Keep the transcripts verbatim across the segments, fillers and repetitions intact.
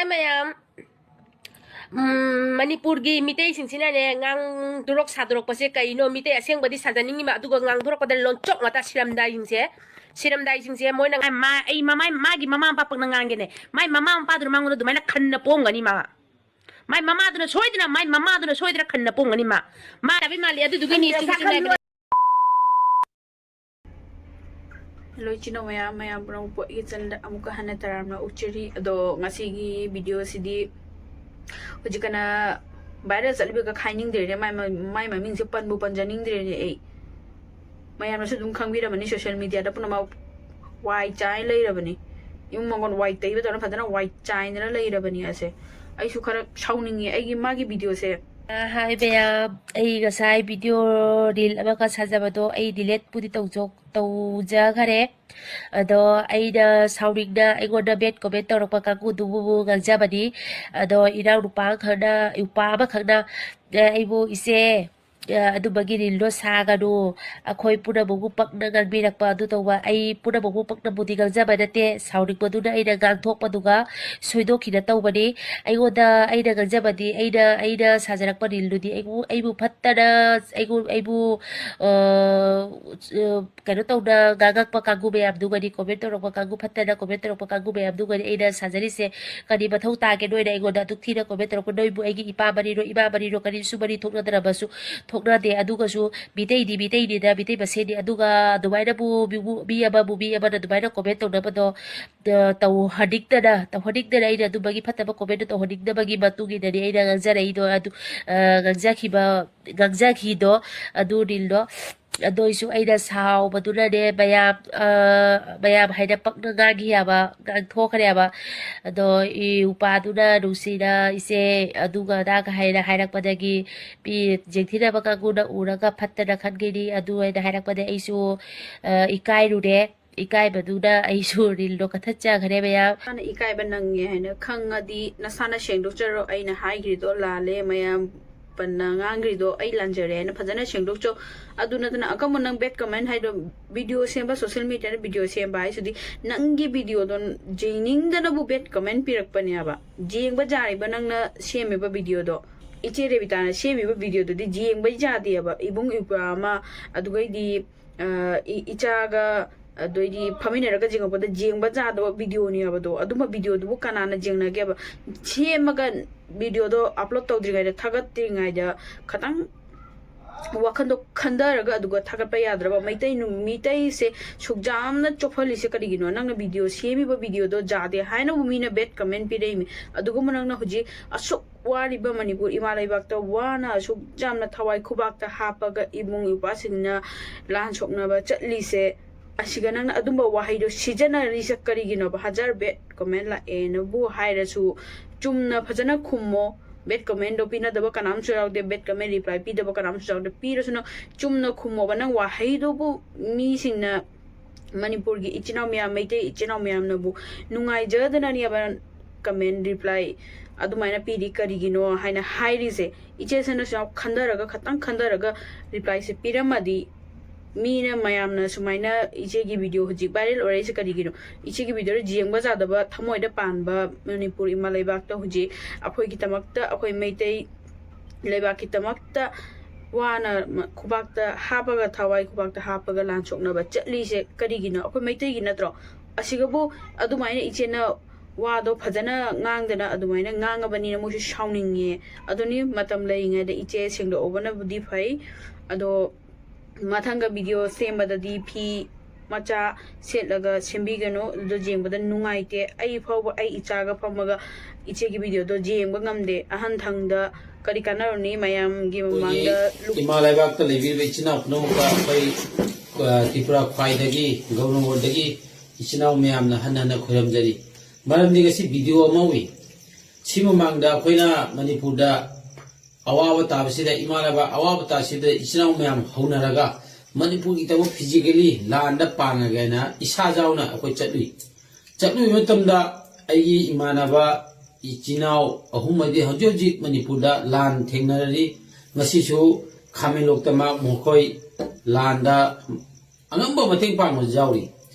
ꯃꯌꯥꯝ, ꯎꯝ, ꯃꯅꯤꯄꯨꯔꯒꯤ ꯃꯤꯇꯩꯁꯤꯡꯁꯤꯅꯅꯦ, ꯉꯥꯡꯗꯣꯔꯛ ꯁꯥꯗꯣꯔꯛꯄꯁꯦ ꯀꯩꯅꯣ? ꯃꯤꯇꯩ ꯑꯁꯦꯡꯕꯗꯤ ꯁꯥꯖꯅꯤꯡꯉꯤꯕ, ꯑꯗꯨꯒ ꯉꯥꯡꯊꯣꯔꯛꯄꯗ ꯂꯣꯟꯆꯣꯛ ꯉꯥꯛꯇ꯫ ꯁꯤꯔꯝꯗꯥꯏꯁꯤꯡꯁꯦ, ꯁꯤꯔꯝꯗꯥꯏꯁꯤꯡꯁꯦ ꯃꯣꯏꯅ ꯃꯥ-, ꯑꯩ ꯃꯃꯥꯏ, ꯃꯥꯒꯤ ꯃꯃꯥ ꯃꯄꯥ ꯄꯛꯅ ꯉꯥꯡꯒꯦꯅꯦ꯫ ꯃꯥꯏ ꯃꯃꯥ ꯃꯄꯥꯗꯨꯅ ꯃꯉꯣꯟꯗ ꯑꯗꯨꯃꯥꯏꯅ ꯈꯟꯅ ꯄꯣꯡꯒꯅꯤ ꯃꯥ꯫ ꯃꯥꯏ ꯃꯃꯥꯗꯨꯅ ꯁꯣꯏꯗꯅ, ꯃꯥꯏ ꯃꯃꯥꯗꯨꯅ ꯁꯣꯏꯗꯅ ꯈꯟꯅ ꯄꯣꯡꯒꯅꯤ ꯃꯥ꯫ ꯃꯥ ꯌꯥꯕꯤ ꯃꯥꯜꯂꯤ, ꯑꯗꯨꯗꯨꯒꯤꯅꯤ ꯆꯤꯡ ꯆꯤꯡ ꯍꯥꯏꯕꯅꯦ꯫ ꯍꯦꯜꯂꯣ ꯏꯆꯤꯟ ꯏꯅꯥꯎ ꯃꯌꯥꯝ, ꯃꯌꯥꯝ ꯄꯨꯝꯅꯃꯛꯄꯨ ꯑꯩꯒꯤ ꯆꯦꯅꯦꯜꯗ ꯑꯃꯨꯛꯀ ꯍꯟꯅ ꯇꯔꯥꯝꯅ ꯑꯣꯛꯆꯔꯤ꯫ ꯑꯗꯣ ꯉꯁꯤꯒꯤ ꯚꯤꯗꯤꯑꯣꯁꯤꯗꯤ ꯍꯧꯖꯤꯛ ꯀꯟꯅ ꯚꯥꯏꯔꯦꯜ ꯆꯠꯂꯤꯕꯒ ꯈꯥꯏꯅꯤꯡꯗ꯭ꯔꯦꯅꯦ, ꯃꯥꯏ ꯃ-, ꯃꯥꯏ ꯃꯃꯤꯡꯁꯦ ꯄꯟꯕꯨ ꯄꯟꯖꯅꯤꯡꯗ꯭ꯔꯦꯅꯦ ꯑꯩ꯫ ꯃꯌꯥꯝꯅꯁꯨ ꯑꯗꯨꯝ ꯈꯪꯕꯤꯔꯝꯃꯅꯤ ꯁꯣꯁꯤꯌꯦꯜ ꯃꯤꯗꯤꯌꯥꯗ ꯄꯨꯝꯅꯃꯛ ꯋꯥꯏ ꯆꯥꯏ ꯂꯩꯔꯕꯅꯤ꯫ ꯏꯃꯨꯡ ꯃꯪꯒꯣꯜ ꯋꯥꯏ ꯇꯩꯕꯗꯧꯅ ꯐꯖꯅ ꯋꯥꯏ ꯆꯥꯏꯗꯅ ꯂꯩꯔꯕꯅꯤ ꯑꯁꯦ꯫ ꯑꯩꯁꯨ ꯈꯔ ꯁꯥꯎꯅꯤꯡꯉꯦ ꯑꯩꯒꯤ ꯃꯥꯒꯤ ꯚꯤꯗꯤꯑꯣꯁꯦ꯫ ꯑ, ꯍꯥꯏ ꯃꯌꯥꯝ, ꯑꯩ ꯉꯁꯥꯏ ꯚꯤꯗꯤꯑꯣ ꯔꯤꯜ ꯑꯃꯈꯛ ꯁꯥꯖꯕꯗꯣ ꯑꯩ ꯗꯤꯂꯦꯠꯄꯨꯗꯤ ꯇꯧꯖꯣꯛ-, ꯇꯧꯖꯈꯔꯦ꯫ ꯑꯗꯣ ꯑꯩꯅ ꯁꯥꯎꯅꯤꯡꯅ ꯑꯩꯉꯣꯟꯗ ꯕꯦꯠ ꯀꯣꯃꯦꯟ ꯇꯧꯔꯛꯄ ꯀꯥꯡꯕꯨꯗꯨꯕꯨ ꯉꯥꯡꯖꯕꯅꯤ꯫ ꯑꯗꯣ ꯏꯅꯥꯎꯅꯨꯄꯥ ꯑꯃꯈꯛꯅ, ꯅꯨꯄꯥ ꯑꯃꯈꯛꯅ, ꯑ, ꯑꯩꯕꯨ "ꯏꯆꯦ, ꯑ, ꯑꯗꯨꯝꯕꯒꯤ ꯔꯤꯜꯗꯣ ꯁꯥꯒꯅꯨ, ꯑꯩꯈꯣꯏ ꯄꯨꯝꯅꯃꯛꯄꯨ ꯄꯛꯅ ꯉꯥꯡꯕꯤꯔꯛꯄ ꯑꯗꯨ ꯇꯧꯕ, ꯑꯩ ꯄꯨꯝꯅꯃꯛꯄꯨ ꯄꯛꯅꯕꯨꯗꯤ ꯉꯥꯡꯖꯕ ꯅꯠꯇꯦ, ꯁꯥꯎꯅꯤꯡꯕꯗꯨꯅ ꯑꯩꯅ ꯉꯥꯡꯊꯣꯛꯄꯗꯨꯒ ꯁꯣꯏꯗꯣꯛꯈꯤꯅ ꯇꯧꯕꯅꯤ꯫ ꯑꯩꯉꯣꯟꯗ ꯑꯩꯅ ꯉꯥꯡꯖꯕꯗꯤ, ꯑꯩꯅ, ꯑꯩꯅ ꯁꯥꯖꯔꯛꯄ ꯔꯤꯜꯗꯨꯗꯤ ꯑꯩꯕꯨ, ꯑꯩꯕꯨ ꯐꯠꯇꯅ, ꯑꯩꯕꯨ, ꯑꯩꯕꯨ, ꯑ, ꯑ, ꯀꯩꯅꯣ ꯇꯧꯅ ꯉꯥꯡꯉꯛꯄ ꯀꯥꯡꯕꯨ ꯃꯌꯥꯝꯗꯨꯒꯅꯤ, ꯀꯣꯃꯦꯟ ꯇꯧꯔꯛꯄ ꯀꯥꯡꯕꯨ, ꯐꯠꯇꯅ ꯀꯣꯃꯦꯟ ꯇꯧꯔꯛꯄ ꯀꯥꯡꯕꯨ ꯃꯌꯥꯝꯗꯨꯒꯅꯤ ꯑꯩꯅ ꯁꯥꯖꯔꯤꯁꯦ꯫ ꯀꯔꯤ ꯃꯊꯧ ꯇꯥꯒꯦ ꯅꯣꯏꯅ ꯑꯩꯉꯣꯟꯗ ꯑꯗꯨꯛ ꯊꯤꯅ ꯀꯣꯃꯦꯟ ꯇꯧꯔꯛꯄ? ꯅꯣꯏꯕꯨ ꯑꯩꯒꯤ ꯏꯄꯥ ꯃꯔꯤꯔꯣ, ꯏꯃꯥ ꯃꯔꯤꯔꯣ, ꯀꯔꯤꯁꯨ ꯃꯔꯤ ꯊꯣꯛꯅꯗ꯭ꯔꯕꯁꯨ ꯊꯣꯛꯅꯗꯦ꯫ ꯑꯗꯨꯒꯁꯨ ꯃꯤꯇꯩꯗꯤ ꯃꯤꯇꯩꯅꯤꯗ, ꯃꯤꯇꯩ ꯃꯁꯦꯟꯅꯤ꯫ ꯑꯗꯨꯒ ꯑꯗꯨꯃꯥꯏꯅꯕꯨ ꯃꯤꯕꯨ, ꯃꯤ ꯑꯃꯕꯨ ꯃꯤ ꯑꯃꯅ ꯑꯗꯨꯃꯥꯏꯅ ꯀꯣꯃꯦꯟ ꯇꯧꯅꯕꯗꯣ, ꯑ, ꯇꯧꯍꯟꯅꯤꯡꯗꯅ, ꯇꯧꯍꯟꯅꯤꯡꯗꯅ ꯑꯩꯅ ꯑꯗꯨꯝꯕꯒꯤ ꯐꯠꯇꯕ ꯀꯣꯃꯦꯟꯗꯣ ꯇꯧꯍꯟꯅꯤꯡꯗꯕꯒꯤ ꯃꯇꯨꯡ ꯏꯟꯅꯅꯤ ꯑꯩꯅ ꯉꯥꯡꯖꯔꯛꯏꯗꯣ꯫ ꯑꯗꯨ, ꯑ, ꯉꯥꯡꯖꯈꯤꯕ, ꯉꯥꯡꯖꯈꯤꯗꯣ, ꯑꯗꯨ ꯔꯤꯜꯗꯣ꯫ ꯑꯗꯨ ꯑꯣꯏꯁꯨ ꯑꯩꯅ ꯁꯥꯎꯕꯗꯨꯅꯅꯦ, ꯃꯌꯥꯝ, ꯑ, ꯃꯌꯥꯝ ꯍꯥꯏꯅ ꯄꯛꯅ ꯉꯥꯡꯈꯤ ꯍꯥꯏꯕ, ꯉꯥꯡꯊꯣꯛꯈ꯭ꯔꯦ ꯍꯥꯏꯕ꯫ ꯑꯗꯣ ꯏ-, ꯅꯨꯄꯥꯗꯨꯅ ꯅꯨꯡꯁꯤꯅ "ꯏꯆꯦ ꯑꯗꯨꯒ ꯑꯗꯥꯒ" ꯍꯥꯏꯅ ꯍꯥꯏꯔꯛꯄꯗꯒꯤ ꯃꯤ ꯌꯦꯡꯊꯤꯅꯕ ꯀꯥꯡꯕꯨꯅ ꯎꯔꯒ ꯐꯠꯇꯅ ꯈꯟꯈꯤꯅꯤ꯫ ꯑꯗꯨ ꯍꯥꯏꯅ ꯍꯥꯏꯔꯛꯄꯗ ꯑꯩꯁꯨ, ꯑ, ꯏꯀꯥꯏꯔꯨꯔꯦ꯫ ꯏꯀꯥꯏꯕꯗꯨꯅ ꯑꯩꯁꯨ ꯔꯤꯜꯗꯣ ꯀꯛꯊꯠꯆꯈ꯭ꯔꯦ ꯃꯌꯥꯝ꯫ ꯅꯁꯥꯅ ꯏꯀꯥꯏꯕ ꯅꯪꯉꯦ ꯍꯥꯏꯅ ꯈꯪꯉꯗꯤ ꯅꯁꯥꯅ ꯁꯦꯡꯗꯣꯛꯆꯔꯣ꯫ ꯑꯩꯅ ꯍꯥꯏꯈ꯭ꯔꯤꯗꯣ ꯂꯥꯜꯂꯦ꯫ ꯃꯌꯥꯝ ꯄꯟꯅ ꯉꯥꯡꯈ꯭ꯔꯤꯗꯣ ꯑꯩ ꯂꯥꯟꯖꯔꯦ ꯍꯥꯏꯅ ꯐꯖꯅ ꯁꯦꯡꯗꯣꯛꯆꯧ꯫ ꯑꯗꯨ ꯅꯠꯇꯅ ꯑꯀꯝꯕ ꯅꯪ bad comment ꯍꯥꯏꯗꯣ, video ꯁꯦꯝꯕ, social media ꯗ video ꯁꯦꯝꯕ ꯍꯥꯏꯁꯤꯗꯤ ꯅꯪꯒꯤ video ꯗꯣ ꯌꯦꯡꯅꯤꯡꯗꯅꯕꯨ bad comment ꯄꯤꯔꯛꯄꯅꯦꯕ꯫ ꯌꯦꯡꯕ ꯌꯥꯔꯤꯕ ꯅꯪꯅ ꯁꯦꯝꯃꯤꯕ video ꯗꯣ, ꯏꯆꯦ ꯔꯦꯕꯤꯇꯥꯅ ꯁꯦꯝꯃꯤꯕ video ꯗꯨꯗꯤ ꯌꯦꯡꯕ ꯌꯥꯗꯦꯕ꯫ ꯏꯕꯨꯡ ꯏꯄ꯭ꯋꯥ ꯑꯃ, ꯑꯗꯨꯒꯩꯗꯤ ꯑ, ꯏ-, ꯏꯆꯥꯒ, ꯑꯗꯩꯗꯤ ꯐꯝꯃꯤꯟꯅꯔꯒ ꯌꯦꯡꯉꯛꯄꯗ ꯌꯦꯡꯕ ꯌꯥꯗꯕ video ꯅꯦꯕ ꯑꯗꯣ꯫ ꯑꯗꯨꯝꯕ video ꯗꯨꯕꯨ ꯀꯅꯥꯅ ꯌꯦꯡꯅꯒꯦꯕ? ꯁꯦꯝꯃꯒ video ꯗꯣ upload ꯇꯧꯗ꯭ꯔꯤꯉꯩꯗ, ꯊꯥꯒꯠꯇ꯭ꯔꯤꯉꯩꯗ ꯈꯇꯪ ꯋꯥꯈꯟꯗꯣ ꯈꯟꯊꯔꯒ ꯑꯗꯨꯒ ꯊꯥꯒꯠꯄ ꯌꯥꯗ꯭ꯔꯕ? ꯃꯩꯇꯩ ꯅꯨ-, ꯃꯤꯇꯩꯁꯦ ꯁꯨꯛ ꯌꯥꯝꯅ ꯆꯣꯞꯍꯜꯂꯤꯁꯦ ꯀꯔꯤꯒꯤꯅꯣ? ꯅꯪꯅ video ꯁꯦꯝꯃꯤꯕ video ꯗꯣ ꯌꯥꯗꯦ ꯍꯥꯏꯅꯕꯨ ꯃꯤꯅ bad comment ꯄꯤꯔꯛꯏꯃꯤ꯫ ꯑꯗꯨꯒꯨꯝꯕ ꯅꯪꯅ ꯍꯧꯖꯤꯛ ꯑꯁꯨꯛ ꯋꯥꯔꯤꯕ ꯃꯅꯤꯄꯨꯔ ꯏꯃꯥ ꯂꯩꯕꯥꯛꯇ ꯋꯥꯅ ꯑꯁꯨꯛ ꯌꯥꯝꯅ ꯊꯋꯥꯏ ꯈꯨꯕꯥꯛꯇ ꯍꯥꯞꯄꯒ ꯏꯕꯨꯡ ꯏꯄ꯭ꯋꯥꯁꯤꯡꯅ ꯂꯥꯟ ꯁꯣꯛꯅꯕ ꯆꯠꯂꯤꯁꯦ, ꯑꯁꯤꯒ ꯅꯪꯅ ꯑꯗꯨꯝꯕ ꯋꯥꯍꯩꯗꯣ ꯁꯤꯖꯤꯟꯅꯔꯤꯁꯦ ꯀꯔꯤꯒꯤꯅꯣꯕ? ꯍꯖꯥꯔ bad comment ꯂꯥꯛꯑꯦꯅꯕꯨ ꯍꯥꯏꯔꯁꯨ ꯆꯨꯝꯅ ꯐꯖꯅ ꯈꯨꯝꯃꯣ꯫ Bad comment ꯗꯣ ꯄꯤꯅꯗꯕ ꯀꯅꯥꯝꯁꯨ ꯌꯥꯎꯗꯦ, bad comment reply ꯄꯤꯗꯕ ꯀꯅꯥꯝꯁꯨ ꯌꯥꯎꯗꯦ꯫ ꯄꯤꯔꯁꯨ ꯅꯪ ꯆꯨꯝꯅ ꯈꯨꯝꯃꯣꯕ꯫ ꯅꯪ ꯋꯥꯍꯩꯗꯨꯕꯨ ꯃꯤꯁꯤꯡꯅ, ꯃꯅꯤꯄꯨꯔꯒꯤ ꯏꯆꯤꯟ ꯏꯅꯥꯎ ꯃꯌꯥꯝ, ꯃꯩꯇꯩ ꯏꯆꯤꯟ ꯏꯅꯥꯎ ꯃꯌꯥꯝꯅꯕꯨ ꯅꯨꯡꯉꯥꯏꯖꯗꯅꯅꯦꯕ comment reply ꯑꯗꯨꯃꯥꯏꯅ ꯄꯤꯔꯤ ꯀꯔꯤꯒꯤꯅꯣ ꯍꯥꯏꯅ ꯍꯥꯏꯔꯤꯁꯦ꯫ ꯏꯆꯦꯁꯤꯅꯁꯨ ꯌꯥꯝ ꯈꯟꯊꯔꯒ, ꯈꯇꯪ ꯈꯟꯊꯔꯒ reply ꯁꯦ ꯄꯤꯔꯝꯃꯗꯤ, ꯃꯤꯅ, ꯃꯌꯥꯝꯅ ꯁꯨꯃꯥꯏꯅ ꯏꯆꯦꯒꯤ video ꯍꯧꯖꯤꯛ viral ꯑꯣꯏꯔꯛꯏꯁꯦ ꯀꯔꯤꯒꯤꯅꯣ? ꯏꯆꯦꯒꯤ video ꯗꯣ ꯌꯦꯡꯕ ꯌꯥꯗꯕ ꯊꯃꯣꯏꯗ ꯄꯥꯟꯕ ꯃꯅꯤꯄꯨꯔ ꯏꯃꯥ ꯂꯩꯕꯥꯛꯇ ꯍꯧꯖꯤꯛ ꯑꯩꯈꯣꯏꯒꯤꯗꯃꯛꯇ, ꯑꯩꯈꯣꯏ ꯃꯩꯇꯩ ꯂꯩꯕꯥꯛꯀꯤꯗꯃꯛꯇ ꯋꯥꯅ ꯃ-, ꯈꯨꯕꯥꯛꯇ ꯍꯥꯞꯄꯒ, ꯊꯋꯥꯏ ꯈꯨꯕꯥꯛꯇ ꯍꯥꯞꯄꯒ ꯂꯥꯟ ꯁꯣꯛꯅꯕ ꯆꯠꯂꯤꯁꯦ ꯀꯔꯤꯒꯤꯅꯣ? ꯑꯩꯈꯣꯏ ꯃꯩꯇꯩꯒꯤ ꯅꯠꯇ꯭ꯔꯣ? ꯑꯁꯤꯒꯕꯨ ꯑꯗꯨꯃꯥꯏꯅ ꯏꯆꯦꯅ ꯋꯥꯗꯣ ꯐꯖꯅ ꯉꯥꯡꯗꯅ ꯑꯗꯨꯃꯥꯏꯅ ꯉꯥꯡꯉꯕꯅꯤꯅ ꯃꯣꯏꯁꯨ ꯁꯥꯎꯅꯤꯡꯉꯦ꯫ ꯑꯗꯨꯅꯤ, ꯃꯇꯝ ꯂꯩꯔꯤꯉꯩꯗ ꯏꯆꯦ ꯁꯦꯡꯗꯣꯛꯍꯧꯕꯅꯕꯨꯗꯤ ꯐꯩ꯫ ꯑꯗꯣ ꯃꯊꯪꯒ video ꯁꯦꯝꯕꯗꯗꯤ ꯐꯤ ꯃꯆꯥ ꯁꯦꯠꯂꯒ ꯁꯦꯝꯕꯤꯒꯅꯨ꯫ ꯑꯗꯨꯗꯣ ꯌꯦꯡꯕꯗ ꯅꯨꯡꯉꯥꯏꯇꯦ꯫ ꯑꯩ ꯐꯥꯎꯕ ꯑꯩ ꯏꯆꯥꯒ ꯐꯝꯃꯒ ꯏꯆꯦꯒꯤ video ꯗꯣ ꯌꯦꯡꯕ ꯉꯝꯗꯦ꯫ ꯑꯍꯟ ꯊꯪꯗ ꯀꯔꯤ ꯀꯥꯟꯅꯔꯨꯅꯤ? ꯃꯌꯥꯝꯒꯤ ꯃꯃꯥꯡꯗ ꯑꯩꯈꯣꯏꯒꯤ ꯂꯨꯞ- ꯏꯃꯥ ꯂꯩꯕꯥꯛꯇ ꯂꯩꯕꯤꯔꯤꯕ ꯏꯆꯤꯟ ꯏꯅꯥꯎ ꯄꯨꯝꯅꯃꯛꯇ ꯑꯩꯈꯣꯏ, ꯑ, ꯇ꯭ꯔꯤꯄꯨꯔꯥ ꯈ꯭ꯋꯥꯏꯗꯒꯤ ꯒꯧꯔ ꯃꯣꯍꯣꯔꯗꯒꯤ ꯏꯆꯤꯟ ꯏꯅꯥꯎ ꯃꯌꯥꯝꯅ ꯍꯟꯅ ꯍꯟꯅ ꯈꯣꯏꯔꯝꯖꯔꯤ꯫ ꯃꯔꯝꯗꯤ ꯉꯁꯤ video ꯑꯃ ꯎꯏ꯫ ꯁꯤ ꯃꯃꯥꯡꯗ ꯑꯩꯈꯣꯏꯅ ꯃꯅꯤꯄꯨꯔꯗ ꯑꯋꯥꯕ ꯇꯥꯕꯁꯤꯗ, ꯏꯃꯥ ꯂꯩꯕꯥꯛ ꯑꯋꯥꯕ ꯇꯥꯕꯁꯤꯗ ꯏꯆꯤꯟ ꯏꯅꯥꯎ ꯃꯌꯥꯝ ꯍꯧꯅꯔꯒ ꯃꯅꯤꯄꯨꯔꯒꯤꯗꯃꯛ physically ꯂꯥꯟꯗ ꯄꯥꯡꯉꯒꯦꯅ ꯏꯁꯥ ꯌꯥꯎꯅ ꯑꯩꯈꯣꯏ ꯆꯠꯂꯨꯏ꯫ ꯆꯠꯂꯨꯕ ꯃꯇꯝꯗ ꯑꯩꯒꯤ ꯏꯃꯥꯟꯅꯕ ꯏꯆꯤꯟ ꯏꯅꯥꯎ ꯑꯍꯨꯝ ꯑꯃꯗꯤ ꯍꯧꯖꯤꯛ ꯍꯧꯖꯤꯛ ꯃꯅꯤꯄꯨꯔꯗ ꯂꯥꯟ ꯊꯦꯡꯅꯔꯤ꯫ ꯉꯁꯤꯁꯨ ꯈꯥꯃꯦꯟꯂꯣꯛꯇ ꯃꯥ-, ꯃꯈꯣꯏ ꯂꯥꯟꯗ ꯑꯉꯝꯕ ꯃꯇꯦꯡ ꯄꯥꯡꯕꯁꯨ ꯌꯥꯎꯔꯤ꯫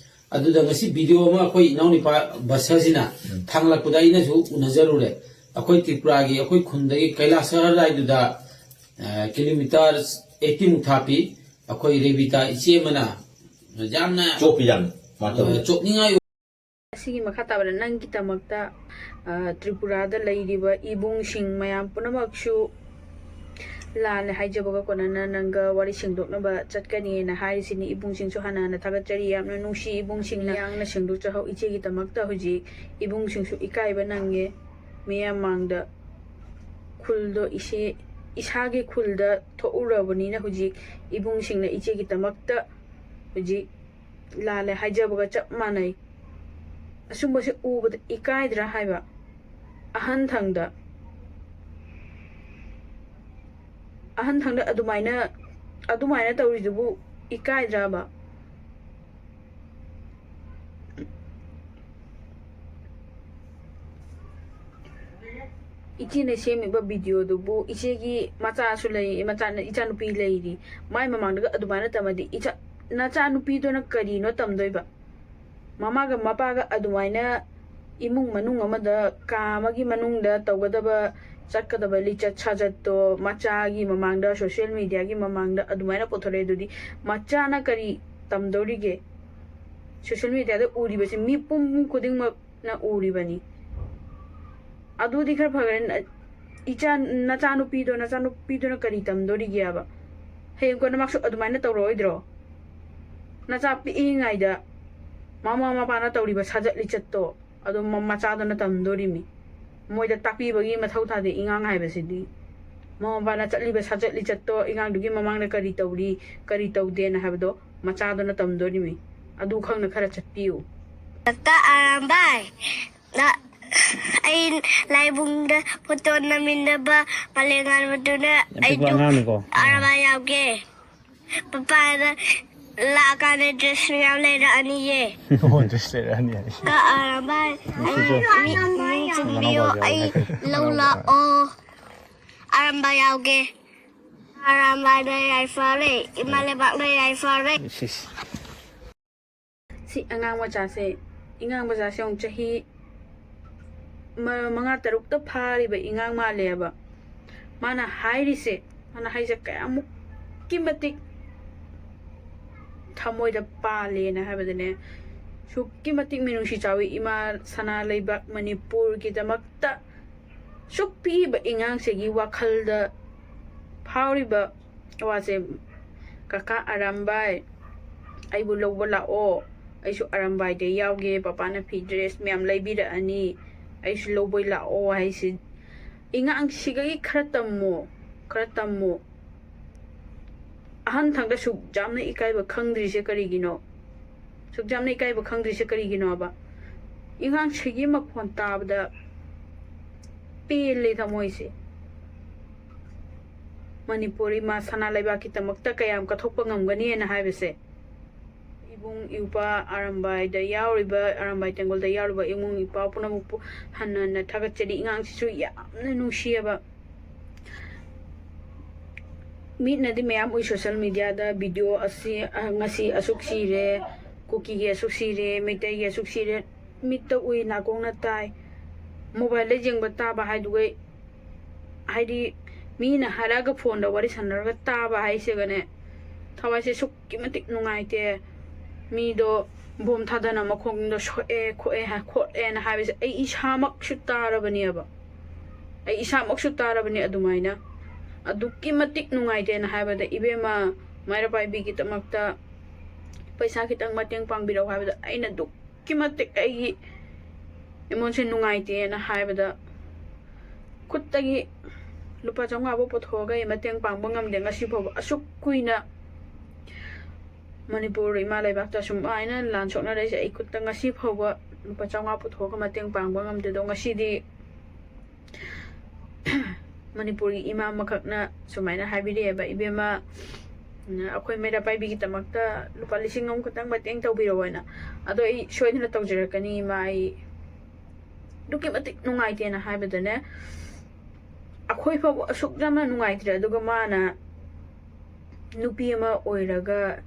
ꯑꯗꯨꯗ ꯉꯁꯤ ꯚꯤꯗꯤꯑꯣ ꯑꯃ ꯑꯩꯈꯣꯏ ꯏꯅꯥꯎꯅꯨꯄꯥ ꯕꯁꯔꯁꯤꯅ ꯎꯝ꯫ ꯊꯥꯡꯒꯠꯂꯛꯄꯗ ꯑꯩꯅꯁꯨ ꯎꯅꯖꯔꯨꯔꯦ꯫ ꯑꯩꯈꯣꯏ ꯇ꯭ꯔꯤꯄꯨꯔꯥꯒꯤ ꯑꯩꯈꯣꯏ ꯈꯨꯟꯗꯒꯤ ꯀꯩꯂꯥꯁꯍꯔ ꯍꯥꯏꯗꯨꯗ, ꯑ, ꯀꯤꯂꯣꯃꯤꯇꯔ ꯑꯩꯠꯇꯤ ꯃꯨꯛ ꯊꯥꯞꯄꯤ꯫ ꯑꯩꯈꯣꯏ ꯔꯦꯕꯤꯇꯥ ꯏꯆꯦ ꯑꯃꯅ ꯌꯥꯝꯅ ꯆꯣꯞꯄꯤ ꯌꯥꯝꯅ꯫ ꯃꯥ ꯇꯧꯔꯤ꯫ ꯑ, ꯆꯣꯞꯅꯤꯡꯉꯥꯏ ꯑꯁꯤꯒꯤ ꯃꯈꯥ ꯇꯥꯕꯗ ꯅꯪꯒꯤꯗꯃꯛꯇ, ꯑ, ꯇ꯭ꯔꯤꯄꯨꯔꯥꯗ ꯂꯩꯔꯤꯕ ꯏꯕꯨꯡꯁꯤꯡ ꯃꯌꯥꯝ ꯄꯨꯝꯅꯃꯛꯁꯨ ꯂꯥꯜꯂꯦ ꯍꯥꯏꯖꯕꯒ ꯀꯣꯟꯅꯅ ꯅꯪꯒ ꯋꯥꯔꯤ ꯁꯦꯡꯗꯣꯛꯅꯕ ꯆꯠꯀꯅꯤꯅ ꯍꯥꯏꯔꯤꯁꯤꯅꯤ꯫ ꯏꯕꯨꯡꯁꯤꯡꯁꯨ ꯍꯥꯟꯅ ꯍꯥꯟꯅ ꯊꯥꯒꯠꯆꯔꯤ꯫ ꯌꯥꯝꯅ ꯅꯨꯡꯁꯤ ꯏꯕꯨꯡꯁꯤꯡꯅ ꯌꯥꯝꯅ ꯁꯦꯡꯗꯣꯛꯆꯍꯧ꯫ ꯏꯆꯦꯒꯤꯗꯃꯛꯇ ꯍꯧꯖꯤꯛ ꯏꯕꯨꯡꯁꯤꯡꯁꯨ ꯏꯀꯥꯏꯕ ꯅꯪꯉꯦ꯫ ꯃꯤꯌꯥꯝ ꯃꯥꯡꯗ ꯈꯨꯜꯗꯣ ꯏꯁꯦ-, ꯏꯁꯥꯒꯤ ꯈꯨꯜꯗ ꯊꯣꯛꯎꯔꯕꯅꯤꯅ ꯍꯧꯖꯤꯛ ꯏꯕꯨꯡꯁꯤꯡꯅ ꯏꯆꯦꯒꯤꯗꯃꯛꯇ ꯍꯧꯖꯤꯛ ꯂꯥꯜꯂꯦ ꯍꯥꯏꯖꯕꯒ ꯆꯞ ꯃꯥꯟꯅꯩ꯫ ꯑꯁꯨꯝꯕꯁꯦ ꯎꯕꯗ ꯏꯀꯥꯏꯗ꯭ꯔꯥ ꯍꯥꯏꯕ? ꯑꯍꯟ ꯊꯪꯗ, ꯑꯍꯟ ꯊꯪꯗ ꯑꯗꯨꯃꯥꯏꯅ, ꯑꯗꯨꯃꯥꯏꯅ ꯇꯧꯔꯤꯗꯨꯕꯨ ꯏꯀꯥꯏꯗ꯭ꯔꯕ? ꯏꯆꯦꯅ ꯁꯦꯝꯃꯤꯕ ꯚꯤꯗꯤꯑꯣꯗꯨꯕꯨ ꯏꯆꯦꯒꯤ ꯃꯆꯥꯁꯨ ꯂꯩ, ꯃꯆꯥ-, ꯏꯆꯥꯅꯨꯄꯤ ꯂꯩꯔꯤ꯫ ꯃꯥꯏ ꯃꯃꯥꯡꯗꯒ ꯑꯗꯨꯃꯥꯏꯅ ꯇꯝꯃꯗꯤ ꯏꯆꯥ-, ꯅꯆꯥꯅꯨꯄꯤꯗꯨꯅ ꯀꯔꯤꯅꯣ ꯇꯝꯗꯣꯏꯕ? ꯃꯃꯥꯒ ꯃꯄꯥꯒ ꯑꯗꯨꯃꯥꯏꯅ ꯏꯃꯨꯡ ꯃꯅꯨꯡ ꯑꯃꯗ, ꯀꯥ ꯑꯃꯒꯤ ꯃꯅꯨꯡꯗ ꯇꯧꯒꯗꯕ, ꯆꯠꯀꯗꯕ ꯂꯤꯆꯠ ꯁꯥꯖꯠꯇꯣ ꯃꯆꯥꯒꯤ ꯃꯃꯥꯡꯗ, ꯁꯣꯁꯤꯌꯦꯜ ꯃꯦꯗꯤꯌꯥꯒꯤ ꯃꯃꯥꯡꯗ ꯑꯗꯨꯃꯥꯏꯅ ꯄꯨꯊꯣꯔꯛꯑꯦ꯫ ꯑꯗꯨꯗꯤ ꯃꯆꯥꯅ ꯀꯔꯤ ꯇꯝꯗꯧꯔꯤꯒꯦ? ꯁꯣꯁꯤꯌꯦꯜ ꯃꯦꯗꯤꯌꯥꯗ ꯎꯔꯤꯕꯁꯦ ꯃꯤꯄꯨꯝ ꯈꯨꯗꯤꯡꯃꯛꯅ ꯎꯔꯤꯕꯅꯤ꯫ ꯑꯗꯨꯗꯤ ꯈꯔ ꯐꯈ꯭ꯔꯦ꯫ ꯅ-, ꯏꯆꯥ, ꯅꯆꯥꯅꯨꯄꯤꯗꯣ, ꯅꯆꯥꯅꯨꯄꯤꯗꯨꯅ ꯀꯔꯤ ꯇꯝꯗꯣꯔꯤꯒꯦꯕ? ꯍꯌꯦꯡ ꯀꯣꯟꯅ ꯃꯥꯁꯨ ꯑꯗꯨꯃꯥꯏꯅ ꯇꯧꯔꯛꯑꯣꯏꯗ꯭ꯔꯣ? ꯅꯆꯥ ꯄꯤꯛꯏꯉꯩꯗ ꯃꯃꯥ ꯃꯄꯥꯅ ꯇꯧꯔꯤꯕ ꯁꯥꯖꯠ ꯂꯤꯆꯠꯇꯣ ꯑꯗꯨꯝ ꯃ-, ꯃꯆꯥꯗꯨꯅ ꯇꯝꯗꯣꯔꯤꯃꯤ꯫ ꯃꯣꯏꯗ ꯇꯥꯛꯄꯤꯕꯒꯤ ꯃꯊꯧ ꯇꯥꯗꯦ꯫ ꯏꯉꯥꯡ ꯍꯥꯏꯕꯁꯤꯗꯤ ꯃꯃꯥ ꯃꯄꯥꯅ ꯆꯠꯂꯤꯕ ꯁꯥꯖꯠ ꯂꯤꯆꯠꯇꯣ, ꯏꯉꯥꯡꯗꯨꯒꯤ ꯃꯃꯥꯡꯗ ꯀꯔꯤ ꯇꯧꯔꯤ, ꯀꯔꯤ ꯇꯧꯗꯦꯅ ꯍꯥꯏꯕꯗꯣ ꯃꯆꯥꯗꯨꯅ ꯇꯝꯗꯣꯔꯤꯃꯤ꯫ ꯑꯗꯨ ꯈꯪꯅ ꯈꯔ ꯆꯠꯄꯤꯌꯨ꯫ ꯗꯥꯛꯇꯔ ꯑꯔꯥꯝꯕꯥꯏ, ꯅ-, ꯑꯩ ꯂꯥꯏꯕꯨꯡꯗ ꯐꯣꯇꯣ ꯅꯝꯃꯤꯟꯅꯕ ꯃꯥꯂꯦꯝꯉꯥꯟꯕꯗꯨꯅ ꯌꯥꯝ ꯄꯤꯛꯄ ꯑꯩꯗꯨ ꯑꯉꯥꯡꯅꯤꯀꯣ꯫ ꯑꯔꯥꯝꯕꯥꯏ ꯌꯥꯎꯒꯦ꯫ ꯄꯄꯥꯅ ꯂꯥꯛꯑꯀꯥꯟꯗ ꯗ꯭ꯔꯦꯁ ꯃꯌꯥꯝ ꯂꯩꯔꯛꯑꯅꯤꯌꯦ꯫ ꯑꯣ, ꯗ꯭ꯔꯦꯁ ꯂꯩꯔꯛꯑꯅꯤ ꯍꯥꯏ꯫ ꯀ ꯑꯔꯥꯝꯕꯥꯏ, ꯑꯩ ꯃꯤ ꯃꯤ ꯆꯤꯟꯕꯤꯌꯣ, ꯑꯩ ꯂꯧ ꯂꯥꯛꯑꯣ꯫ ꯑꯔꯥꯝꯕꯥꯏ ꯌꯥꯎꯒꯦ꯫ ꯑꯔꯥꯝꯕꯥꯏꯗ ꯌꯥꯏꯐꯔꯦ, ꯏꯃꯥ ꯂꯩꯕꯥꯛꯅ ꯌꯥꯏꯐꯔꯦ꯫ ꯁꯤꯁ꯫ ꯁꯤ ꯑꯉꯥꯡ ꯃꯆꯥꯁꯦ, ꯑꯉꯥꯡ ꯃꯆꯥꯁꯦ ꯑꯃꯨꯛ ꯆꯍꯤ ꯃ- ꯃꯉꯥ ꯇꯔꯨꯛꯇ ꯐꯥꯔꯤꯕ ꯑꯉꯥꯡ ꯃꯥꯜꯂꯦꯕ꯫ ꯃꯥꯅ ꯍꯥꯏꯔꯤꯁꯦ, ꯃꯥꯅ ꯍꯥꯏꯁꯦ ꯀꯌꯥꯃꯨꯛꯀꯤ ꯃꯇꯤꯛ ꯊꯃꯣꯏꯗ ꯄꯥꯜꯂꯦꯅ ꯍꯥꯏꯕꯗꯅꯦ, ꯁꯨꯛꯀꯤ ꯃꯇꯤꯛ ꯃꯤꯅꯨꯡꯁꯤ ꯆꯥꯎꯏ꯫ ꯏꯃꯥ ꯁꯅꯥ ꯂꯩꯕꯥꯛ ꯃꯅꯤꯄꯨꯔꯒꯤꯗꯃꯛꯇ ꯁꯨꯛ ꯄꯤꯛꯏꯕ ꯑꯉꯥꯡꯁꯤꯒꯤ ꯋꯥꯈꯜꯗ ꯐꯥꯎꯔꯤꯕ ꯋꯥꯁꯦ, "ꯀꯀꯥ ꯑꯔꯥꯝꯕꯥꯏ, ꯑꯩꯕꯨ ꯂꯧꯕ ꯂꯥꯛꯑꯣ, ꯑꯩꯁꯨ ꯑꯔꯥꯝꯕꯥꯏꯗ ꯌꯥꯎꯒꯦ, ꯄꯄꯥꯅ ꯐꯤ ꯗ꯭ꯔꯦꯁ ꯃꯌꯥꯝ ꯂꯩꯕꯤꯔꯛꯑꯅꯤ, ꯑꯩꯁꯨ ꯂꯧꯕꯩ ꯂꯥꯛꯑꯣ" ꯍꯥꯏꯁꯤ꯫ ꯑꯉꯥꯡꯁꯤꯒꯒꯤ ꯈꯔ ꯇꯝꯃꯣ, ꯈꯔ ꯇꯝꯃꯣ꯫ ꯑꯍꯟ ꯊꯪꯗ ꯁꯨꯛ ꯌꯥꯝꯅ ꯏꯀꯥꯏꯕ ꯈꯪꯗ꯭ꯔꯤꯁꯦ ꯀꯔꯤꯒꯤꯅꯣ? ꯁꯨꯛ ꯌꯥꯝꯅ ꯏꯀꯥꯏꯕ ꯈꯪꯗ꯭ꯔꯤꯁꯦ ꯀꯔꯤꯒꯤꯅꯣꯕ? ꯑꯉꯥꯡꯁꯤꯒꯤ ꯃꯈꯣꯟ ꯇꯥꯕꯗ ꯄꯦꯜꯂꯦ ꯊꯃꯣꯏꯁꯦ꯫ ꯃꯅꯤꯄꯨꯔ ꯏꯃꯥ ꯁꯅꯥ ꯂꯩꯕꯥꯛꯀꯤꯗꯃꯛꯇ ꯀꯌꯥꯝ ꯀꯠꯊꯣꯛꯄ ꯉꯝꯒꯅꯤꯅ ꯍꯥꯏꯕꯁꯦ꯫ ꯏꯕꯨꯡ ꯏꯄ꯭ꯋꯥ ꯑꯔꯥꯝꯕꯥꯏꯗ ꯌꯥꯎꯔꯤꯕ, ꯑꯔꯥꯝꯕꯥꯏ ꯇꯦꯡꯒꯣꯜꯗ ꯌꯥꯎꯔꯤꯕ ꯏꯕꯨꯡ ꯏꯄ꯭ꯋꯥ ꯄꯨꯝꯅꯃꯛꯄꯨ ꯍꯟꯅ ꯍꯟꯅ ꯊꯥꯒꯠꯆꯔꯤ꯫ ꯑꯉꯥꯡꯁꯤꯁꯨ ꯌꯥꯝꯅ ꯅꯨꯡꯁꯤꯌꯦꯕ꯫ ꯃꯤꯠꯅꯗꯤ ꯃꯌꯥꯝ ꯎꯏ ꯁꯣꯁꯦꯜ ꯃꯦꯗꯤꯌꯥꯗ, ꯚꯤꯗꯤꯑꯣ ꯑꯁꯤ, ꯑ, ꯉꯁꯤ ꯑꯁꯨꯛ ꯁꯤꯔꯦ, ꯀꯨꯀꯤꯒꯤ ꯑꯁꯨꯛ ꯁꯤꯔꯦ, ꯃꯩꯇꯩꯒꯤ ꯑꯁꯨꯛ ꯁꯤꯔꯦ, ꯃꯤꯠꯇ ꯎꯏ, ꯅꯥꯀꯣꯡꯅ ꯇꯥꯏ, ꯃꯣꯕꯥꯏꯜꯗ ꯌꯦꯡꯕ ꯇꯥꯕ ꯍꯥꯏꯗꯨꯒꯩ, ꯍꯥꯏꯗꯤ ꯃꯤꯅ ꯍꯥꯏꯔꯛꯑꯒ ꯐꯣꯟꯗ ꯋꯥꯔꯤ ꯁꯥꯟꯅꯔꯒ ꯇꯥꯕ ꯍꯥꯏꯁꯤꯒꯅꯦ, ꯊꯋꯥꯏꯁꯦ ꯑꯁꯨꯛꯀꯤ ꯃꯇꯤꯛ ꯅꯨꯡꯉꯥꯏꯇꯦ꯫ ꯃꯤꯗꯣ ꯕꯣꯝ ꯊꯥꯗꯅ ꯃꯈꯣꯡꯗꯣ ꯁꯣꯛꯑꯦ ꯈꯣꯠꯑꯦ ꯍꯥꯏ- ꯈꯣꯠꯂꯦꯅ ꯍꯥꯏꯕꯁꯦ ꯑꯩ ꯏꯁꯥꯃꯛꯁꯨ ꯇꯥꯔꯕꯅꯦꯕ꯫ ꯑꯩ ꯏꯁꯥꯃꯛꯁꯨ ꯇꯥꯔꯕꯅꯦ ꯑꯗꯨꯃꯥꯏꯅ꯫ ꯑꯗꯨꯛꯀꯤ ꯃꯇꯤꯛ ꯅꯨꯡꯉꯥꯏꯇꯦꯅ ꯍꯥꯏꯕꯗ, ꯏꯕꯦꯝꯃ, ꯃꯩꯔꯥ ꯄꯥꯏꯕꯤꯒꯤꯗꯃꯛꯇ ꯄꯩꯁꯥ ꯈꯤꯇꯪ ꯃꯇꯦꯡ ꯄꯥꯡꯕꯤꯔꯛꯎ ꯍꯥꯏꯕꯗ, ꯑꯩꯅ ꯑꯗꯨꯛꯀꯤ ꯃꯇꯤꯛ ꯑꯩꯒꯤ ꯏꯃꯣꯟꯁꯦ ꯅꯨꯡꯉꯥꯏꯇꯦꯅ ꯍꯥꯏꯕꯗ, ꯈꯨꯠꯇꯒꯤ ꯂꯨꯄꯥ ꯆꯥꯝꯃꯉꯥꯐꯥꯎ ꯄꯨꯊꯣꯛꯑꯒ ꯑꯩ ꯃꯇꯦꯡ ꯄꯥꯡꯕ ꯉꯝꯗꯦ꯫ ꯉꯁꯤ ꯐꯥꯎꯕ ꯑꯁꯨꯛ ꯀꯨꯏꯅ ꯃꯅꯤꯄꯨꯔ ꯏꯃꯥ ꯂꯩꯕꯥꯛꯇ ꯁꯨꯃꯥꯏꯅ ꯂꯥꯟ ꯁꯣꯛꯅꯔꯛꯏꯁꯦ, ꯑꯩ ꯈꯨꯠꯇ ꯉꯁꯤ ꯐꯥꯎꯕ ꯂꯨꯄꯥ ꯆꯥꯝꯃꯉꯥ ꯄꯨꯊꯣꯛꯑꯒ ꯃꯇꯦꯡ ꯄꯥꯡꯕ ꯉꯝꯗꯦ꯫ ꯑꯗꯣ ꯉꯁꯤꯗꯤ ꯃꯅꯤꯄꯨꯔꯒꯤ ꯏꯃꯥ ꯑꯃꯈꯛꯅ ꯁꯨꯃꯥꯏꯅ ꯍꯥꯏꯕꯤꯔꯛꯑꯦꯕ, "ꯏꯕꯦꯝꯃ, ꯑꯩꯈꯣꯏ ꯃꯩꯔꯥ ꯄꯥꯏꯕꯤꯒꯤꯗꯃꯛꯇ ꯂꯨꯄꯥ ꯂꯤꯁꯤꯡ ꯑꯃ ꯈꯛꯇꯪ ꯃꯇꯦꯡ ꯇꯧꯕꯤꯔꯛꯑꯣ ꯍꯥꯏꯅ꯫ ꯑꯗꯣ ꯑꯩ ꯁꯣꯏꯗꯅ ꯇꯧꯖꯔꯛꯀꯅꯤ ꯏꯃꯥ, ꯑꯩ ꯑꯗꯨꯛꯀꯤ ꯃꯇꯤꯛ ꯅꯨꯡꯉꯥꯏꯇꯦꯅ ꯍꯥꯏꯕꯗꯅꯦ, ꯑꯩꯈꯣꯏ ꯐꯥꯎꯕ ꯑꯁꯨꯛ ꯌꯥꯝꯅ ꯅꯨꯡꯉꯥꯏꯇ꯭ꯔꯦ, ꯑꯗꯨꯒ ꯃꯥꯅ ꯅꯨꯄꯤ ꯑꯃ ꯑꯣꯏꯔꯒ,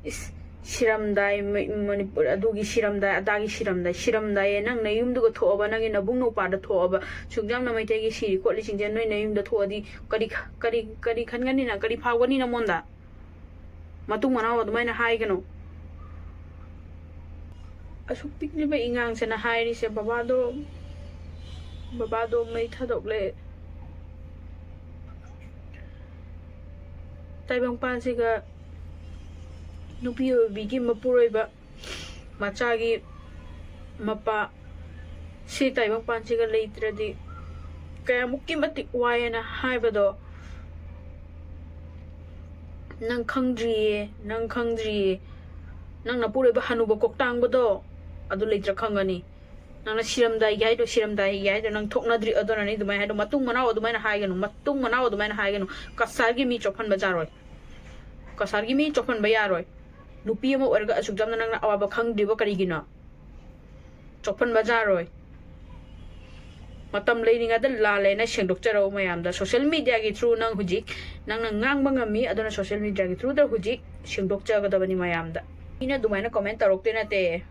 ꯏꯁ, ꯁꯤꯔꯝꯗꯥꯏ, ꯃ-, ꯃꯅꯤꯄꯨꯔ ꯑꯗꯨꯒꯤ ꯁꯤꯔꯝꯗꯥꯏ, ꯑꯗꯥꯒꯤ ꯁꯤꯔꯝꯗꯥꯏ, ꯁꯤꯔꯝꯗꯥꯏꯌꯦ, ꯅꯪ ꯅꯌꯨꯝꯗꯨꯒ ꯊꯣꯛꯑꯕ, ꯅꯪꯒꯤ ꯅꯕꯨꯡ ꯅꯨꯄꯥꯗ ꯊꯣꯛꯑꯕ, ꯑꯁꯨꯛ ꯌꯥꯝꯅ ꯃꯩꯇꯩꯒꯤ ꯁꯤꯔꯤ ꯈꯣꯠꯂꯤꯁꯤꯡꯁꯦ ꯅꯣꯏ ꯅꯌꯨꯝꯗ ꯊꯣꯛꯑꯗꯤ ꯀꯔꯤ ꯈ-, ꯀꯔꯤ, ꯀꯔꯤ ꯈꯟꯒꯅꯤ ꯅꯪ? ꯀꯔꯤ ꯐꯥꯎꯒꯅꯤ ꯅꯉꯣꯟꯗ? ꯃꯇꯨꯡ ꯃꯅꯥꯎ ꯑꯗꯨꯃꯥꯏꯅ ꯍꯥꯏꯒꯅꯨ꯫ ꯑꯁꯨꯛ ꯄꯤꯛꯂꯤꯕ ꯏꯉꯥꯡꯁꯤꯅ ꯍꯥꯏꯔꯤꯁꯦ, "ꯕꯕꯥꯗꯣ, ꯕꯕꯥꯗꯣ ꯃꯩ ꯊꯥꯗꯣꯛꯂꯦ"꯫ ꯇꯥꯏꯕꯪꯄꯥꯟꯁꯤꯒ ꯅꯨꯄꯤ ꯑꯣꯏꯕꯤꯒꯤ ꯃꯄꯨꯔꯣꯏꯕ, ꯃꯆꯥꯒꯤ ꯃꯄꯥ, ꯁꯤ ꯇꯥꯏꯕꯪꯄꯥꯟꯁꯤꯒ ꯂꯩꯇ꯭ꯔꯗꯤ ꯀꯌꯥꯃꯨꯛꯀꯤ ꯃꯇꯤꯛ ꯋꯥꯏꯑꯦꯅ ꯍꯥꯏꯕꯗꯣ ꯅꯪ ꯈꯪꯗ꯭ꯔꯤꯌꯦ, ꯅꯪ ꯈꯪꯗ꯭ꯔꯤꯌꯦ꯫ ꯅꯪ ꯅꯄꯨꯔꯣꯏꯕ ꯍꯅꯨꯕ ꯀꯣꯛꯇꯥꯡꯕꯗꯣ ꯑꯗꯨ ꯂꯩꯇ꯭ꯔ ꯈꯪꯒꯅꯤ꯫ ꯅꯪꯅ ꯁꯤꯔꯝꯗꯥꯏꯒꯤ ꯍꯥꯏꯗꯣ, ꯁꯤꯔꯝꯗꯥꯏꯒꯤ ꯍꯥꯏꯗꯣ ꯅꯪ ꯊꯣꯛꯅꯗ꯭ꯔꯤ, ꯑꯗꯨꯅꯅꯤ ꯑꯗꯨꯃꯥꯏꯅ ꯍꯥꯏꯗꯣ꯫ ꯃꯇꯨꯡ ꯃꯅꯥꯎ ꯑꯗꯨꯃꯥꯏꯅ ꯍꯥꯏꯒꯅꯨ, ꯃꯇꯨꯡ ꯃꯅꯥꯎ ꯑꯗꯨꯃꯥꯏꯅ ꯍꯥꯏꯒꯅꯨ꯫ ꯀꯁꯥꯔꯒꯤ ꯃꯤ ꯆꯣꯞꯍꯟꯕ ꯌꯥꯔꯣꯏ, ꯀꯁꯥꯔꯒꯤ ꯃꯤ ꯆꯣꯞꯍꯟꯕ ꯌꯥꯔꯣꯏ꯫ ꯅꯨꯄꯤ ꯑꯃ ꯑꯣꯏꯔꯒ ꯑꯁꯨꯛ ꯌꯥꯝꯅ ꯅꯪꯅ ꯑꯋꯥꯕ ꯈꯪꯗ꯭ꯔꯤꯕ ꯀꯔꯤꯒꯤꯅꯣ? ꯆꯣꯞꯍꯟꯕ ꯌꯥꯔꯣꯏ꯫ ꯃꯇꯝ ꯂꯩꯔꯤꯉꯩꯗ ꯂꯥꯜꯂꯦꯅ ꯁꯦꯡꯗꯣꯛꯆꯔꯛꯎ ꯃꯌꯥꯝꯗ꯫ Social media ꯒꯤ through ꯅꯪ ꯍꯧꯖꯤꯛ, ꯅꯪꯅ ꯉꯥꯡꯕ ꯉꯝꯃꯤ, ꯑꯗꯨꯅ social media ꯒꯤ through ꯗ ꯍꯧꯖꯤꯛ ꯁꯦꯡꯗꯣꯛꯆꯒꯗꯕꯅꯤ ꯃꯌꯥꯝꯗ꯫ ꯃꯤꯅ ꯑꯗꯨꯃꯥꯏꯅ comment ꯇꯧꯔꯛꯇꯣꯏ ꯅꯠꯇꯦ꯫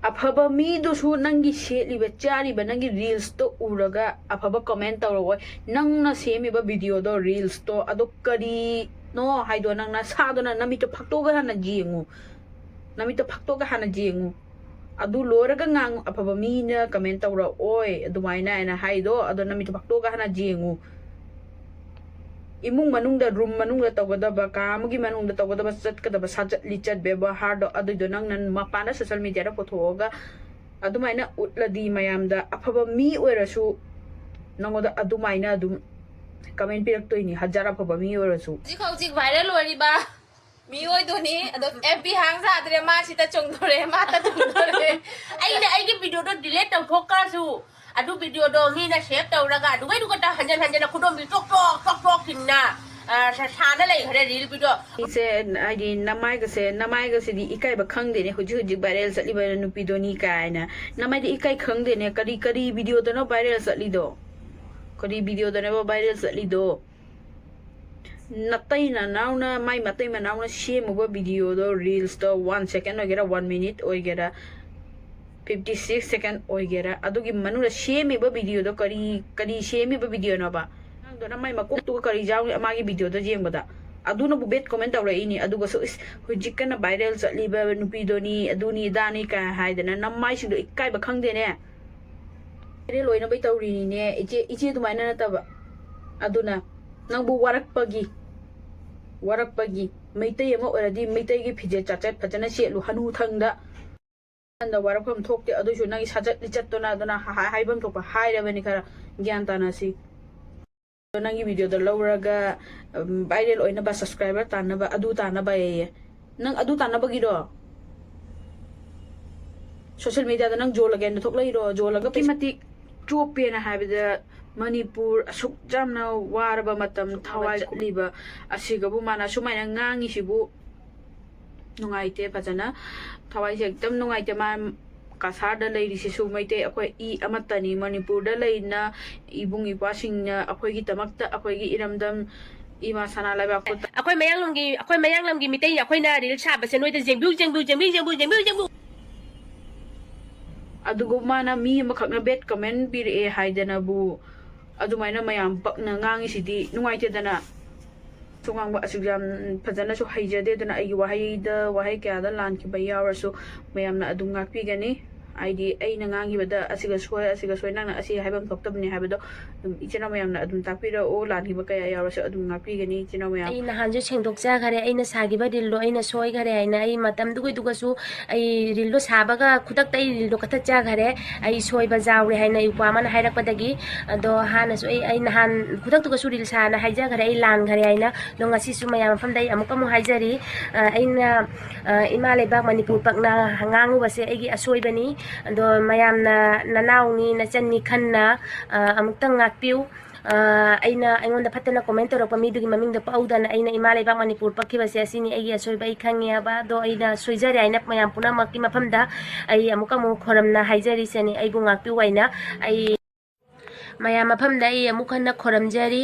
ꯑꯐꯕ ꯃꯤꯗꯨꯁꯨ ꯅꯪꯒꯤ ꯁꯦꯠꯂꯤꯕ ꯆꯥꯔꯤꯕ ꯅꯪꯒꯤ reels ꯇꯣ ꯎꯔꯒ ꯑꯐꯕ comment ꯇꯧꯔꯛꯑꯣꯏ꯫ ꯅꯪꯅ ꯁꯦꯝꯃꯤꯕ video ꯗꯣ, reels ꯇꯣ, ꯑꯗꯣ ꯀꯔꯤꯅꯣ ꯍꯥꯏꯗꯣ ꯅꯪ ꯅꯁꯥꯗꯨꯅ ꯅꯃꯤꯠꯇꯣ ꯐꯥꯛꯇꯣꯛꯑꯒ ꯍꯥꯟꯅ ꯌꯦꯡꯉꯨ꯫ ꯅꯃꯤꯠꯇꯣ ꯐꯥꯛꯇꯣꯛꯑꯒ ꯍꯥꯟꯅ ꯌꯦꯡꯉꯨ꯫ ꯑꯗꯨ ꯂꯣꯏꯔꯒ ꯉꯥꯡꯉꯨ꯫ ꯑꯐꯕ ꯃꯤꯅ comment ꯇꯧꯔꯛꯑꯣꯏ ꯑꯗꯨꯃꯥꯏꯅ ꯍꯥꯏꯅ ꯍꯥꯏꯗꯣ, ꯑꯗꯣ ꯅꯃꯤꯠꯇꯣ ꯐꯥꯛꯇꯣꯛꯑꯒ ꯍꯥꯟꯅ ꯌꯦꯡꯉꯨ꯫ ꯏꯃꯨꯡ ꯃꯅꯨꯡꯗ, room ꯃꯅꯨꯡꯗ ꯇꯧꯒꯗꯕ, ꯀꯥ ꯑꯃꯒꯤ ꯃꯅꯨꯡꯗ ꯇꯧꯒꯗꯕ, ꯆꯠꯀꯗꯕ ꯁꯥꯖꯠ ꯂꯤꯆꯠ ꯕꯦꯕꯥꯔꯗꯣ, ꯑꯗꯨꯏꯗꯣ ꯅꯪꯅ ꯃꯄꯥꯟꯗ social media ꯗ ꯄꯨꯊꯣꯛꯑꯒ ꯑꯗꯨꯃꯥꯏꯅ ꯎꯠꯂꯗꯤ ꯃꯌꯥꯝꯗ, ꯑꯐꯕ ꯃꯤ ꯑꯣꯏꯔꯁꯨ ꯅꯉꯣꯟꯗ ꯑꯗꯨꯃꯥꯏꯅ ꯑꯗꯨꯝ comment ꯄꯤꯔꯛꯇꯣꯏꯅꯤ, ꯍꯖꯥꯔ ꯑꯐꯕ ꯃꯤ ꯑꯣꯏꯔꯁꯨ꯫ ꯍꯧꯖꯤꯛ ꯍꯧꯖꯤꯛ viral ꯑꯣꯏꯔꯤꯕ ꯃꯤꯑꯣꯏꯗꯨꯅꯤ꯫ ꯑꯗꯣ F B ꯍꯥꯡ ꯁꯥꯗ꯭ꯔꯦ, ꯃꯥ ꯁꯤꯗ ꯆꯣꯡꯊꯣꯔꯛꯑꯦ, ꯃꯥ ꯇ ꯆꯣꯡꯊꯣꯔꯛꯑꯦ꯫ ꯑꯩꯅ ꯑꯩꯒꯤ video ꯗꯣ delete ꯇꯧꯊꯣꯛꯈ꯭ꯔꯁꯨ, ꯑꯗꯨ video ꯗꯣ ꯃꯤꯅ save ꯇꯧꯔꯒ ꯑꯗꯨꯒꯩꯗꯨ ꯈꯛꯇ ꯍꯟꯖꯟ ꯍꯟꯖꯟꯅ ꯈꯨꯗꯣꯝꯕꯤ ꯆꯣꯛ ꯆꯣꯛ ꯆꯣꯛ ꯆꯣꯛ ꯈꯤꯟꯅ ꯑ, ꯁꯥ-, ꯁꯥꯅ ꯂꯩꯈ꯭ꯔꯦ ꯔꯤꯜ ꯚꯤꯗꯤꯑꯣ꯫ ꯁꯦ, ꯍꯥꯏꯗꯤ ꯅꯃꯥꯏꯒꯁꯦ, ꯅꯃꯥꯏꯒꯁꯤꯗꯤ ꯏꯀꯥꯏꯕ ꯈꯪꯗꯦꯅꯦ, ꯍꯧꯖꯤꯛ ꯍꯧꯖꯤꯛ ꯚꯥꯏꯔꯦꯜ ꯆꯠꯂꯤꯕ ꯅꯨꯄꯤꯗꯨꯅꯤ ꯀꯥꯏꯅ꯫ ꯅꯃꯥꯏꯗꯤ ꯏꯀꯥꯏ ꯈꯪꯗꯦꯅꯦ, ꯀꯔꯤ, ꯀꯔꯤ ꯚꯤꯗꯤꯑꯣꯗꯅꯣ ꯚꯥꯏꯔꯦꯜ ꯆꯠꯂꯤꯗꯣ? ꯀꯔꯤ ꯚꯤꯗꯤꯑꯣꯗꯅꯦꯕ ꯚꯥꯏꯔꯦꯜ ꯆꯠꯂꯤꯗꯣ? ꯅꯇꯩ ꯅꯅꯥꯎꯅ, ꯃꯥꯏ ꯃꯇꯩ ꯃꯅꯥꯎꯅ ꯁꯦꯝꯃꯨꯕ ꯚꯤꯗꯤꯑꯣꯗꯣ, ꯔꯤꯜꯁꯇꯣ ꯋꯥꯟ ꯁꯦꯀꯦꯟ ꯑꯣꯏꯒꯦꯔꯥ, ꯋꯥꯟ ꯃꯤꯅꯤꯠ ꯑꯣꯏꯒꯦꯔꯥ, ꯐꯤꯐꯇꯤ ꯁꯤꯛꯁ ꯁꯦꯀꯦꯟ ꯑꯣꯏꯒꯦꯔꯥ, ꯑꯗꯨꯒꯤ ꯃꯅꯨꯡꯗ ꯁꯦꯝꯃꯤꯕ ꯚꯤꯗꯤꯑꯣꯗꯣ ꯀꯔꯤ, ꯀꯔꯤ ꯁꯦꯝꯃꯤꯕ ꯚꯤꯗꯤꯑꯣꯅꯣꯕ? ꯑꯉꯥꯡꯗꯨꯅ ꯃꯥꯏ ꯃꯀꯣꯛꯇꯨꯒ ꯀꯔꯤ ꯌꯥꯎꯅꯤ ꯃꯥꯒꯤ ꯚꯤꯗꯤꯑꯣꯗꯣ ꯌꯦꯡꯕꯗ? ꯑꯗꯨꯅꯕꯨ ꯕꯦꯠ ꯀꯣꯃꯦꯟ ꯇꯧꯔꯛꯏꯅꯤ꯫ ꯑꯗꯨꯒꯁꯨ, "ꯏꯁ, ꯍꯧꯖꯤꯛ ꯀꯟꯅ ꯚꯥꯏꯔꯦꯜ ꯆꯠꯂꯤꯕ ꯅꯨꯄꯤꯗꯨꯅꯤ, ꯑꯗꯨꯅꯤ, ꯑꯗꯥꯅꯤ" ꯀꯥꯏ ꯍꯥꯏꯗꯅ ꯅꯃꯥꯏꯁꯤꯡꯗꯣ ꯏꯀꯥꯏꯕ ꯈꯪꯗꯦꯅꯦ꯫ ꯚꯥꯏꯔꯦꯜ ꯑꯣꯏꯅꯕꯩ ꯇꯧꯔꯤꯅꯤꯅꯦ, ꯏꯆꯦ, ꯏꯆꯦ ꯑꯗꯨꯃꯥꯏꯅ ꯅꯠꯇꯕ꯫ ꯑꯗꯨꯅ ꯅꯪꯕꯨ ꯋꯥꯔꯛꯄꯒꯤ, ꯋꯥꯔꯛꯄꯒꯤ ꯃꯩꯇꯩ ꯑꯃ ꯑꯣꯏꯔꯗꯤ ꯃꯩꯇꯩꯒꯤ ꯐꯤꯖꯦꯠ ꯆꯥꯛꯆꯦꯠ ꯐꯖꯅ ꯁꯦꯠꯂꯨ꯫ ꯍꯅꯨ ꯊꯪꯗ ꯋꯥꯔꯛꯐꯝ ꯊꯣꯛꯇꯦ꯫ ꯑꯗꯨꯏꯁꯨ ꯅꯪꯒꯤ ꯁꯥꯖꯠ ꯂꯤꯆꯠꯇꯨꯅ ꯑꯗꯨꯅ ꯍꯥ-, ꯍꯥꯏꯐꯝ ꯊꯣꯛꯄ ꯍꯥꯏꯔꯕꯅꯤ꯫ ꯈꯔ ꯒ꯭ꯌꯥꯟ ꯇꯥꯅꯁꯤ꯫ ꯅꯪꯒꯤ ꯚꯤꯗꯤꯑꯣꯗꯣ ꯂꯧꯔꯒ, ꯎꯝ, ꯚꯥꯏꯔꯦꯜ ꯑꯣꯏꯅꯕ, ꯁꯕꯁꯀ꯭ꯔꯥꯏꯕꯔ ꯇꯥꯟꯅꯕ, ꯑꯗꯨ ꯇꯥꯟꯅꯕ ꯑꯌꯦ꯫ ꯅꯪ ꯑꯗꯨ ꯇꯥꯟꯅꯕꯒꯤꯔꯣ ꯁꯣꯁꯤꯌꯦꯜ ꯃꯤꯗꯤꯌꯥꯗ ꯅꯪ ꯖꯣꯜꯂꯒꯦꯅ ꯊꯣꯛꯂꯛꯏꯔꯣ? ꯖꯣꯜꯂꯒ ꯑꯗꯨꯛꯀꯤ ꯃꯇꯤꯛ ꯆꯣꯞꯄꯦꯅ ꯍꯥꯏꯕꯗ, ꯃꯅꯤꯄꯨꯔ ꯑꯁꯨꯛ ꯌꯥꯝꯅ ꯋꯥꯔꯕ ꯃꯇꯝ, ꯊꯋꯥꯏ ꯆꯠꯂꯤꯕ ꯑꯁꯤꯒꯕꯨ ꯃꯥꯅ ꯑꯁꯨꯃꯥꯏꯅ ꯉꯥꯡꯉꯤꯁꯤꯕꯨ ꯅꯨꯡꯉꯥꯏꯇꯦ꯫ ꯐꯖꯅ ꯊꯋꯥꯏꯁꯦ ꯑꯦꯛꯗꯝ ꯅꯨꯡꯉꯥꯏꯇꯦ꯫ ꯃꯥ ꯀꯁꯥꯔꯗ ꯂꯩꯔꯤꯁꯤꯁꯨ ꯃꯩꯇꯩ ꯑꯩꯈꯣꯏ ꯏ ꯑꯃꯠꯇꯅꯤ꯫ ꯃꯅꯤꯄꯨꯔꯗ ꯂꯩꯅ ꯏꯕꯨꯡ ꯏꯄ꯭ꯋꯥꯁꯤꯡꯅ ꯑꯩꯈꯣꯏꯒꯤꯗꯃꯛꯇ, ꯑꯩꯈꯣꯏꯒꯤ ꯏꯔꯝꯗꯝ, ꯏꯃꯥ ꯁꯅꯥ ꯂꯩꯕꯥꯛꯄꯨ ꯑꯩꯈꯣꯏ ꯃꯌꯥꯡꯂꯝꯒꯤ, ꯑꯩꯈꯣꯏ ꯃꯌꯥꯡꯂꯝꯒꯤ ꯃꯤꯇꯩ ꯑꯩꯈꯣꯏꯅ ꯔꯤꯜ ꯁꯥꯕꯁꯦ ꯅꯣꯏꯗ ꯖꯦꯡꯕꯤꯌꯨ, ꯖꯦꯡꯕꯤꯌꯨ, ꯖꯦꯡꯕꯤꯌꯨ, ꯖꯦꯡꯕꯤꯌꯨ, ꯖꯦꯡꯕꯤꯌꯨ, ꯖꯦꯡꯕꯤꯌꯨ꯫ ꯑꯗꯨꯒ ꯃꯥꯅ ꯃꯤ ꯑꯃꯈꯛꯅ ꯕꯦꯠ ꯀꯃꯦꯟ ꯄꯤꯔꯛꯑꯦ ꯍꯥꯏꯗꯅꯕꯨ ꯑꯗꯨꯃꯥꯏꯅ ꯃꯌꯥꯝ ꯄꯛꯅ ꯉꯥꯡꯉꯤꯁꯤꯗꯤ ꯅꯨꯡꯉꯥꯏꯇꯦꯗꯅ꯫ ꯁꯨ ꯉꯥꯡꯕ ꯑꯁꯨꯛ ꯌꯥꯝ ꯐꯖꯅꯁꯨ ꯍꯩꯖꯗꯦꯗꯅ, ꯑꯩꯒꯤ ꯋꯥꯍꯩꯗ, ꯋꯥꯍꯩ ꯀꯌꯥꯗ ꯂꯥꯟꯈꯤꯕ ꯌꯥꯎꯔꯁꯨ ꯃꯌꯥꯝꯅ ꯑꯗꯨꯝ ꯉꯥꯛꯄꯤꯒꯅꯤ꯫ ꯍꯥꯏꯗꯤ ꯑꯩꯅ ꯉꯥꯡꯈꯤꯕꯗ ꯑꯁꯤꯒ ꯁꯣꯏ, ꯑꯁꯤꯒ ꯁꯣꯏ, ꯅꯪꯅ ꯑꯁꯤ ꯍꯥꯏꯐꯝ ꯊꯣꯛꯇꯕꯅꯤ ꯍꯥꯏꯕꯗꯣ ꯑꯗꯨꯝ ꯏꯆꯤꯟ ꯏꯅꯥꯎ ꯃꯌꯥꯝꯅ ꯑꯗꯨꯝ ꯇꯥꯛꯄꯤꯔꯛꯑꯣ꯫ ꯂꯥꯟꯈꯤꯕ ꯀꯌꯥ ꯌꯥꯎꯔꯁꯨ ꯑꯗꯨꯝ ꯉꯥꯛꯄꯤꯒꯅꯤ ꯏꯆꯤꯟ ꯏꯅꯥꯎ ꯃꯌꯥꯝ꯫ ꯑꯩ ꯅꯍꯥꯟꯁꯨ ꯁꯦꯡꯗꯣꯛꯆꯈꯔꯦ, ꯑꯩꯅ ꯁꯥꯈꯤꯕ ꯔꯤꯜꯗꯣ ꯑꯩꯅ ꯁꯣꯏꯈꯔꯦ ꯍꯥꯏꯅ꯫ ꯑꯩ ꯃꯇꯝꯗꯨꯒꯤꯗꯨꯒꯁꯨ ꯑꯩ ꯔꯤꯜꯗꯣ ꯁꯥꯕꯒ ꯈꯨꯗꯛꯇ ꯑꯩ ꯔꯤꯜꯗꯣ ꯀꯛꯊꯠꯆꯈꯔꯦ꯫ ꯑꯩ ꯁꯣꯏꯕ ꯌꯥꯎꯔꯦ ꯍꯥꯏꯅ ꯑꯩ ꯅꯨꯄꯥ ꯑꯃꯅ ꯍꯥꯏꯔꯛꯄꯗꯒꯤ꯫ ꯑꯗꯣ ꯍꯥꯟꯅꯁꯨ ꯑꯩ, ꯑꯩ ꯅꯍꯥꯟ ꯈꯨꯗꯛꯇꯨꯒꯁꯨ ꯔꯤꯜ ꯁꯥꯅ ꯍꯥꯏꯖꯈꯔꯦ, ꯑꯩ ꯂꯥꯟꯈꯔꯦ ꯍꯥꯏꯅ꯫ ꯑꯗꯣ ꯉꯁꯤꯁꯨ ꯃꯌꯥꯝ ꯃꯐꯝꯗ ꯑꯩ ꯑꯃꯨꯛ ꯑꯃꯨꯛ ꯍꯥꯏꯖꯔꯤ꯫ ꯑ, ꯑꯩꯅ, ꯑ, ꯏꯃꯥ ꯂꯩꯕꯥꯛ ꯃꯅꯤꯄꯨꯔ ꯄꯛꯅ ꯉꯥꯡꯉꯨꯕꯁꯦ ꯑꯩꯒꯤ ꯑꯁꯣꯏꯕꯅꯤ꯫ ꯑꯗꯣ ꯃꯌꯥꯝꯅ ꯅꯅꯥꯎꯅꯤ, ꯅꯆꯟꯅꯤ ꯈꯟꯅ, ꯑ, ꯑꯃꯨꯛꯇꯪ ꯉꯥꯛꯄꯤꯌꯨ꯫ ꯑꯩꯅ, ꯑꯩꯉꯣꯟꯗ ꯐꯠꯇꯅ ꯀꯣꯃꯦꯟ ꯇꯧꯔꯛꯄ ꯃꯤꯗꯨꯒꯤ ꯃꯃꯤꯡꯗꯣ ꯄꯛꯍꯧꯗꯅ ꯑꯩꯅ ꯏꯃꯥ ꯂꯩꯕꯥꯛ ꯃꯅꯤꯄꯨꯔ ꯄꯛꯈꯤꯕꯁꯦ ꯑꯁꯤꯅꯤ ꯑꯩꯒꯤ ꯑꯁꯣꯏꯕ꯫ ꯑꯩ ꯈꯪꯉꯦ ꯍꯥꯏꯕ, ꯑꯗꯣ ꯑꯩꯅ ꯁꯣꯏꯖꯔꯦ ꯍꯥꯏꯅ ꯃꯌꯥꯝ ꯄꯨꯝꯅꯃꯛꯀꯤ ꯃꯐꯝꯗ ꯑꯩ ꯑꯃꯨꯛ ꯑꯃꯨꯛ ꯈꯣꯏꯔꯝꯅ ꯍꯥꯏꯖꯔꯤꯁꯤꯅꯤ, ꯑꯩꯕꯨ ꯉꯥꯛꯄꯤꯌꯨ ꯍꯥꯏꯅ꯫ ꯑꯩ ꯃꯌꯥꯝ ꯃꯐꯝꯗ ꯑꯩ ꯑꯃꯨꯛ ꯍꯟꯅ ꯈꯣꯏꯔꯝꯖꯔꯤ꯫